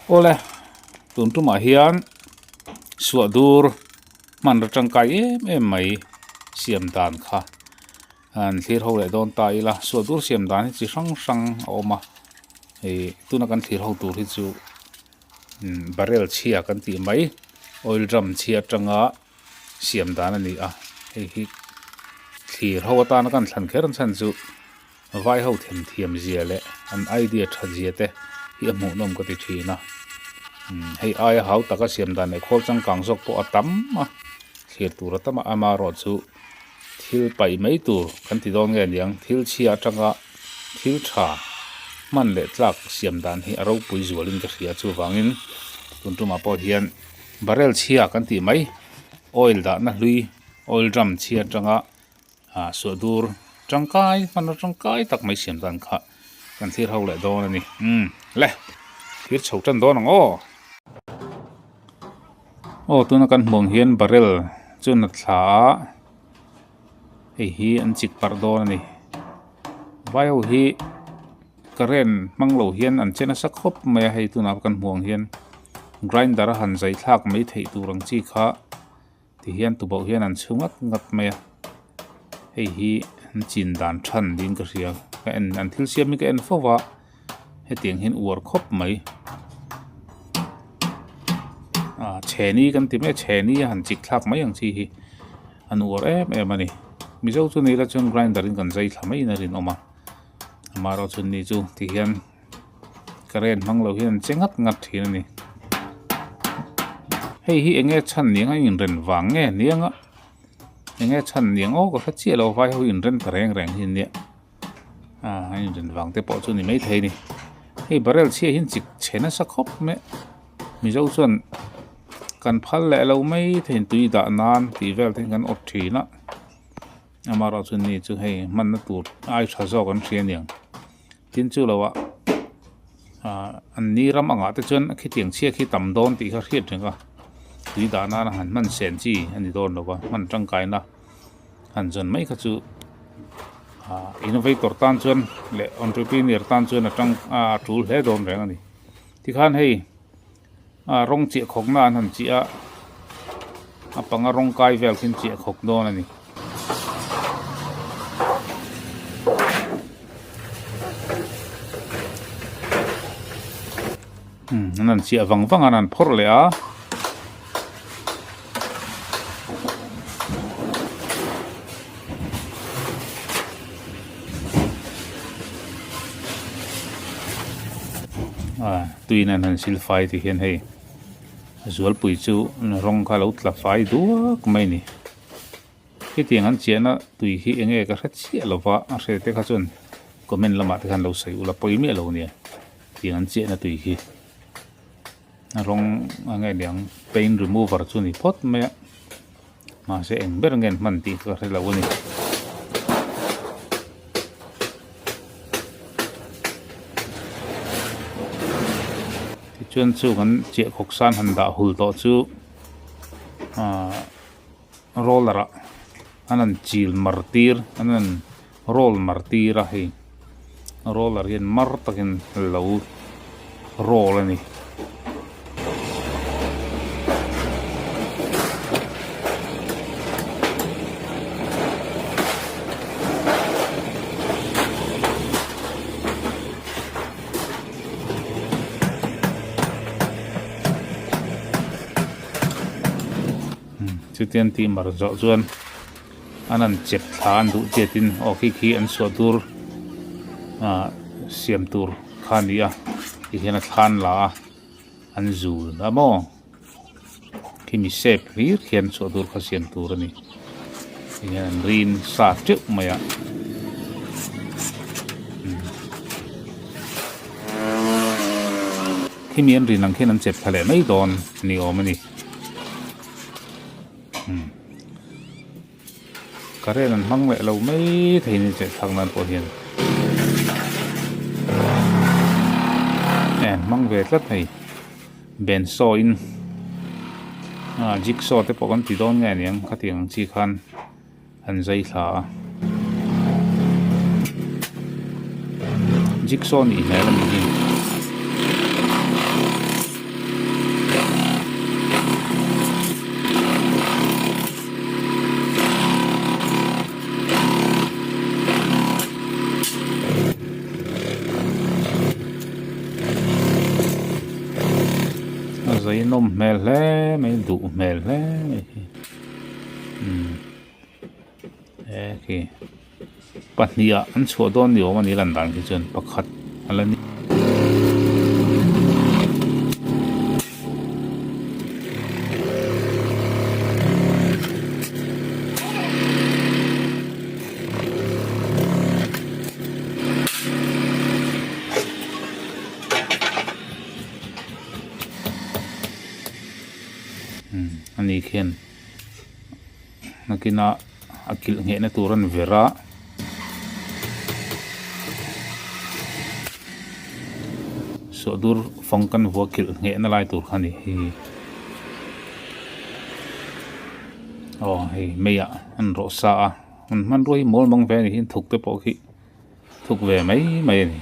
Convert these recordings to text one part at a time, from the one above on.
Awle, tun tumah hian suah dur hmanraw tangkai em em mai siam dan kha an thlir ho leh dawn ta ila suah dur siam dan hi chi hrang hrang a awm a hei tuna kan thlir ho tur hi chu barrel chhia kan tih mai oil drum chhia atanga siam dan a ni a hei hi thlir ho atana kan thlan kher ang chhan chu vai ho themthiam zia leh an idea that zia te hi a hmuhnawm ka ti thin a hei aia hau taka siam dan leh khawl changkang zawk pawh a tam a thlir tur a tam a amaherawhchu thil paih mai tur kan ti dawn nge aniang thil chhia atanga thil tha hman leh tlak siam dan hi a ropui zualin ka hria chuvangin tun tumah pawh hian barrel chhia kan tih mai oil dahna hlui oil drum chhia atanga ah suah dur tangkai hmanraw tangkai tak mai siam dan kha kan thlir ho leh dawn a ni umm le thlir chho tan dawn ang aw. Aw tuna kan hmuh ang hian barrel chuan a thla a hei hi an chik parh dawn a ni vai ho hi current hmang lo hian an che nasa khawp mai a hei tunah kan hmuh ang hian grinder a han zai thlak mai theih tur ang chi kha ti hian tubauh hian an chhu ngat ngat mai a hei hi an chin dan than niin ka hria ka en an thil siam hi ka en fo va hetiang hian uar khawp mai ah chheni kan ti mai a chheni a han chik thlak mai ang chi hi an uar em em a ni mizo chu ni ila chuan grinder in kan zai thla mai in a rinawm a amaherawhchu ni chu ti hian. Current hmang lo hian an che ngat ngat thin a ni. Hei hi enge chhan niang a inren vang nge niang a enge chhan niang aw ka hre chiah lo vai ho inren ta reng reng hi ania ah a inren vang te pawh chu ni maithei a ni. Hei barrel chhia hi chik chhe nasa khawp mai a mizo chuan kan phal leh lo mai thei tui dah nan tih vel te hi kan awt thin a amaherawhchu ni chu hei hmanna tur ai tha zawk an hria aniang. Tin chu lo ah ah an ni ram angah te chuan khitiang chhia khi tam dawn tih kha hriat reng a tui dah nana han hman sen chi a ni dawn lo va hman tangkaina han zawn mai kha chu ah innovator tan chuan leh entrepreneur tan chuan a tang a tul hle dawn reng a ni tikhan hei ah rawng chiah khawk na an han chiah a a panga rawng kai vel khi an chiah khawk dawn a ni. Umm an han chiah vang vang a an han phawrh leh a. Tuiin an han sil fai ti hian hei zualpui chu rawng kha a lo tla fai duak mai a ni hetiang an chiahna tui hi eng nge ka hre chiah lo va a hre te kha chuan comment lamah te khan lo sawi ula pawi miah lo nia tiang an chiahna tui hi a rawng a nge niang paint remover chu a ni phawt mai a mahse eng ber nge an hman tih ka hre lo a ni. Tichuan chu kan chiah khawk san han dah hul tawh chu ahh roller ah an han chil mar tir an han roll mar tir a hei roller hian mar takin lo roll a ni. Chutiang tih mar zawh chuan an han chep thla an duh chiatin aw khi khi an suah tur ah siam tur kha a ni a ti hian a thlan la a an zul a maw khimi shape hlir khian suah tur kha siam tur a ni ti hian an rin sa teuh mai a. Khimi an rin ang khian an chep thla leh mai dawn ni awm a ni. Current an hmang leh lo mai thei ni cheh thlak nan pawh hian e an hmang ve tlat hei ben saw in ah jigsaw te pawh kan ti dawn nge aniang khatiang ang chi khan an zai thla a jigsaw nih hmel a nih hi. Zai nawm hmel hle mai duh hmel hle mai hi umm he khi pahnih ah an chhuah dawn ni awm a ni lan dan khi chuan pakhat a la ni. Ani khian nakinah a kilh nghehna tur a ni ver a. Suahdur fang kan vua kilh nghehna lai tur kha a ni hi. Aw hei meiah an rawh sa a an hmanrua hi mawl mang ve a ni hi thuk te pawh khi. Thuk ve mai mai a ni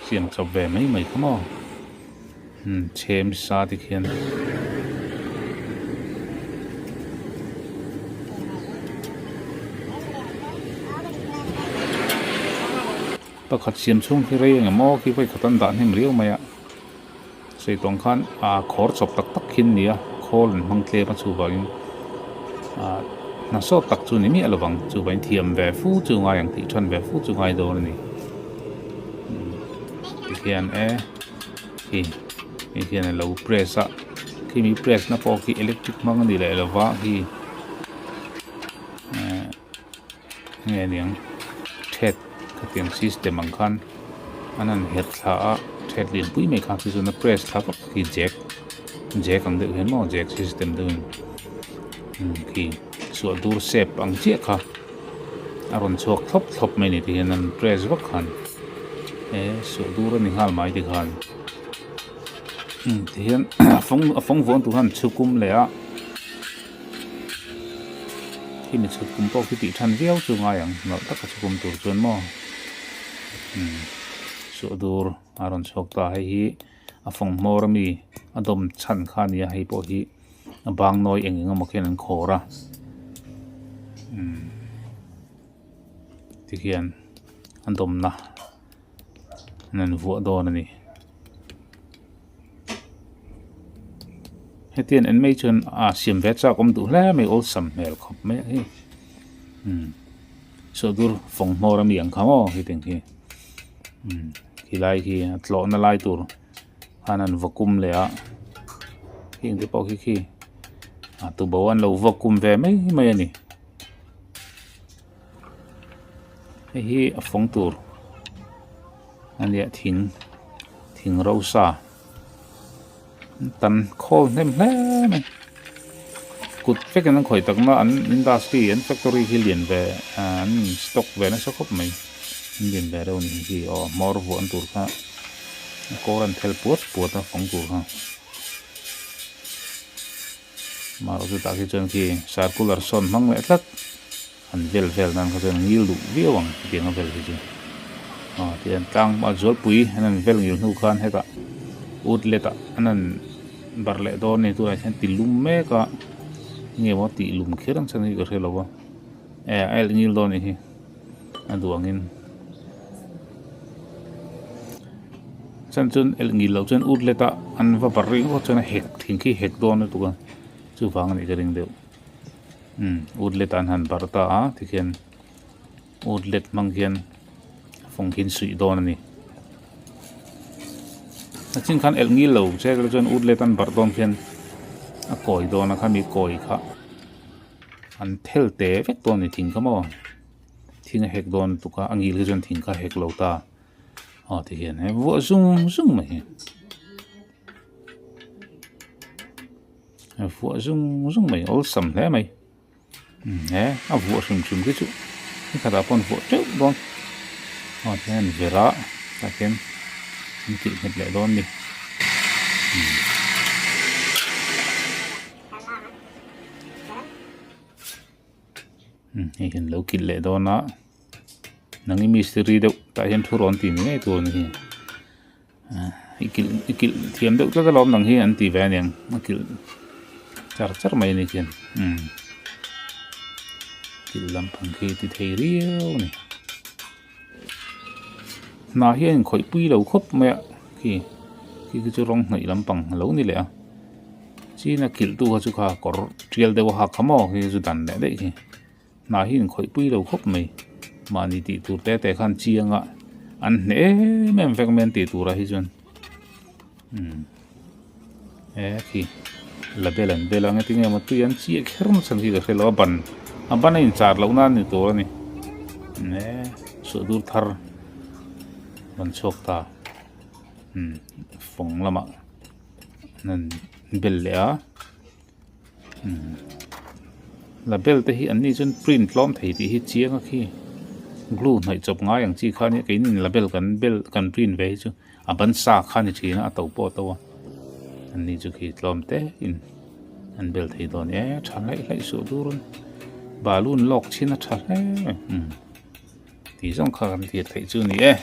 siam chawp ve mai mai kha maw umm chhem sa te khian pakhat siam chhung khi rei eng emaw khi vawikhat an dah hnem riau mai a sawi tawng khan ah khawr chawp tak tak khi an ni a khawl an hmang tlem a chuvangin ah hna sawt tak chu ni miah lovang chuvangin thiam ve fu chu ngai ang tih than ve fu chu ngai dawn a ni tikhian e khi hei hian a lo press a khimi press na pawh khi electric hmang a ni leh lova khi eh nge niang thread khatiang system ang khan an han herh thla a thread lian pui mai kha chu chuan a press thla vak khi jack jack ang deuh hian maw jack system deuh in umm khi suah dur shape ang chiah kha a rawn chhuak thlawp thlawp mai a ni tihian an press vak khan he suah dur a ni nghal mai tikhan umm tihian a fawng a fawng vuan tur hian chhukum leh a. Khi mi chhut kum pawh khi tih than viau chu ngai ang nalh taka chhu kum tur chuan maw umm suah dur a rawn chhuak ta hei hi a fawng hmawr ami a dawm chhan kha a ni a hei pawh hi a bang nawi eng eng emaw khian an khawr a umm tikhian a dawmna an han vuah dawn a ni. Hetiang en mai chuan a siam ve chak awm duh hle mai awlsam hmel khawp mai a hei umm suahdur fawng hmawr ami ang kha maw hetiang hi umm khilai khi a tlawhna lai tur khan an va kum leh a heng te pawh khi khi a tubo an lo va kum ve mai mai a ni. Hei hi a fawng tur a nia thing thing ro sa tan khawl hnem hle mai kut vekin an khawih tak na an industry an factory hi lian ve ah an in stock ve nasa khawp mai an lian ve reuh a ni hi aw hmawr vuah an tur kha a kawr an thel puat puat a fawng tur kha. Marawh chutah khi chuan khi circular sawn hmang leh tlat an vel vel nan kha chuan ngil duh viau ang chutiang a vel hi chu aw tihian tlang a zualpui an han vel ngil hnu khan hetah outlet ah an han barh leh dawn a ni tunah hian ti lum mek a nge maw tih lum kher ang chhan hi ka hre lo a eh a elh ngil dawn a nih hi a duh angin. Chuan chuan elh ngil loh chuan ut let a an va barh rih ngawt chuan a hek thing khi hek dawn lutuk a chuvang a nih ka ring deuh umm ut let ah an han barh ta a tikhian ut let hmang khian fawng khi an suih dawn a ni a chin khan elh ngil lo che chuan ut let an barh dawn khian a kawi dawn a khami kawi kha an thel te vek dawn a ni thing kha maw. Thing a hek dawn lutuk a a ngil hi chuan thing kha a hek lo ta aw ti hian he vuah zung zung mai hi a vuah zung zung mai awlsam hle mai he a vuah hrim hrim khi chu ni khatah pawh an vuah teuh dawn aw ti hian an ver a tah khian an kilh nghet leh dawn a ni. Hei hian lo kilh leh dawn a nang hi mistiri deuh tah hian thu rawn ti ni ngei tur a ni hi i kilh i kilh thiam deuh tlat alawm nang hi an ti ve aniang a kilh char char mai a ni khian umm kilh lampang khi ti thei riau a ni hna hi a inkhawih pui lo khawp mai a khi khi chu rawng hnawih lampang a lo ni leh a. China kilh tu kha chu kha kawr tial deuh a hak kha maw khi chu dan leh daih khi hna hi inkhawih pui lo khawp mai mahni tih tur te te khan chiang a an hneh em em vek mai an tih turah hi chuan umm he khi label an bel ang e tinge maw tui an chiah kher na chhan khi ka hre lo a ban a ban a inchar loh nan ni tur a ni e suah dur thar rawn chhuak ta umm fawng lamah. An bel leh a umm la bel te hi an ni chuan print tlawm thei tih hi chiang a khi glue hnawih chawp ngai ang chi kha ania keini label kan bel kan print ve hi chu a ban sa kha a ni thin a a to pawh a to a an ni chu khi tlawm te in an bel thei dawn e tha hlaih hlaih suh dur a ni balloon lawk chhin a tha hle mai umm tih zawng kha kan thlir theih chu a ni e.